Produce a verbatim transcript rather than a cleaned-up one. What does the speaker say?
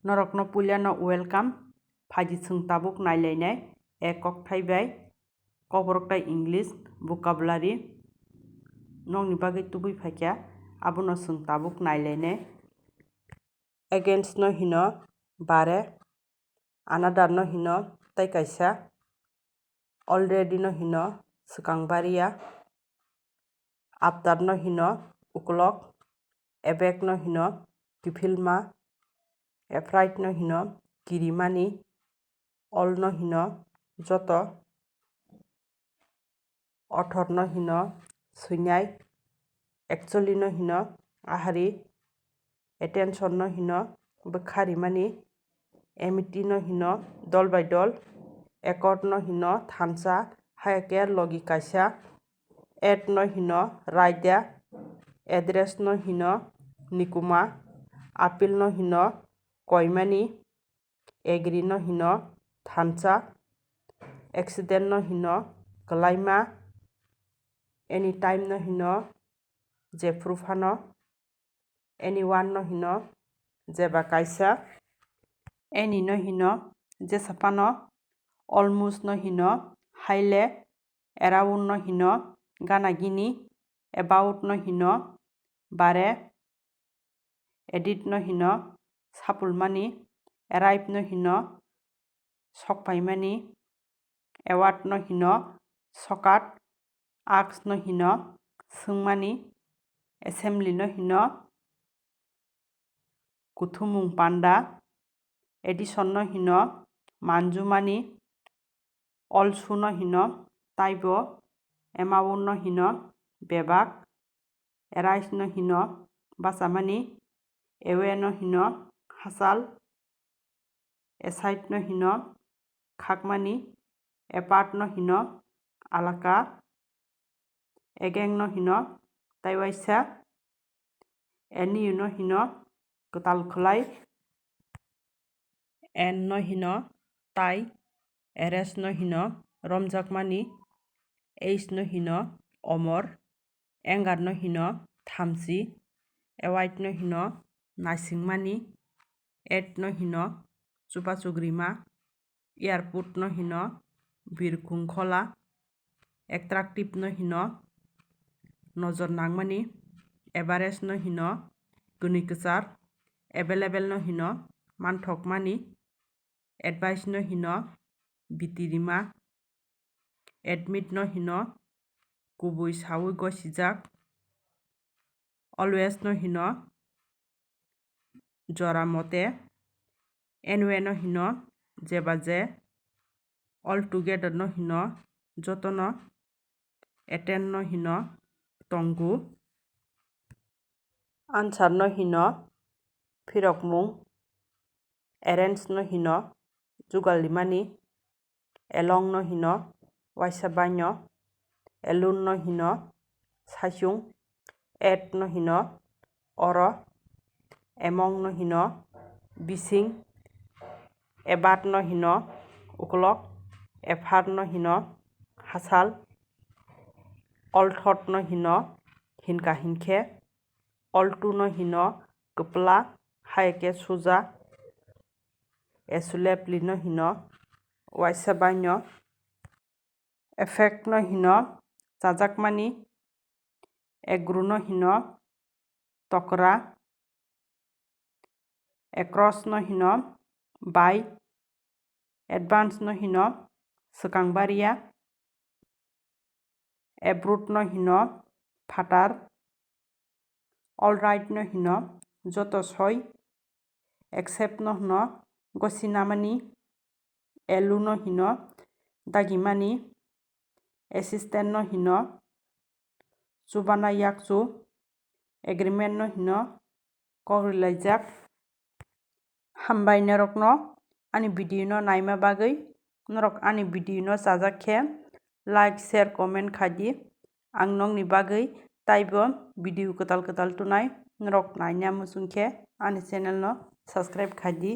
Norokno puilano welcome. Phaidi chwng tabuk nailainai ek kokthai bai Kokborok tai English vocabulary nokni bagwi tubui phaikha, abono chwng tabuk nailainai. Against no hino bare, another no hino tai kaisa, already no hino swkang baria, after no hino uklok, aback no hino kiphilma, afraid no hino kirimani, all no hino joto, author no hino swinai, actually no hino ahari, attention no hino bwkha rimani, amity no hino dol bai dol, accord no hino thansa, hayakhe logi kaisa, at no hino raida, address no hino nikuma, appeal no hino koimani, agree no hino thansa, accident no hino kwlaima, anytime no hino jephru phano, anyone no hino jeba kaisa, any no hino jesa phano, almost no hino haile, around no hino gana gini, about no hino bare, edit no hino sapulmani, arrive no hino sokpaimani, award no hino sokat, ask no hino swngmani, assembly no hino kuthumung panda, addition no hino manjumani, also no hino taibo, amount no hino bebak, arise no hino bachamani, away no hino hachal, aside no hino khakmani, apart no hino alaka, again no hino taiwaisa, anew no hino kwtal khwlai, and no hino tai, arrest no hino romjakmani, age no hino omor, anger no hino thamchi, avoid no hino naisingmani, at no hino chubachugrima, airport no hino birkhung khola, attractive no hino nojor nangmani, average no hino kwnwi kwchar, available no hino manthokmani, advice no hino bitirima, admit no hino kubui sawi gosijak, always no hino jora mote, anyway no hino jeba je, all together no hino jotono, attend no hino tongo, answer no hino phirokmung, arrange no hino jugal rimani, along no hino waisa baino, alone no hino saichung, at no hino oro, among no hino bising, about no hino uklok, apart no hino hachal, all thought no hino hinka hinkhe, all two no hino kwpla, hayakhe suja, asleeply no hino waisa baino, effect no hino chajakmani, agree no hino tokra, across no hino bai, advance no hino swkang baria, abroad no hino phatar, all right no hino joto soi, accept no hino gosinamani, alone no hino dagimani, assistant no hino chubana yakchu, agreement no hino kok rilaijak. Hambai norokno ani video no naima bagwi. Norok ani video no chajak khe like, share, comment khai di. Ang nokni bagwi taibo video kwtal kwtal tunai. Norok naina muchung khe ani channel no subscribe khai di.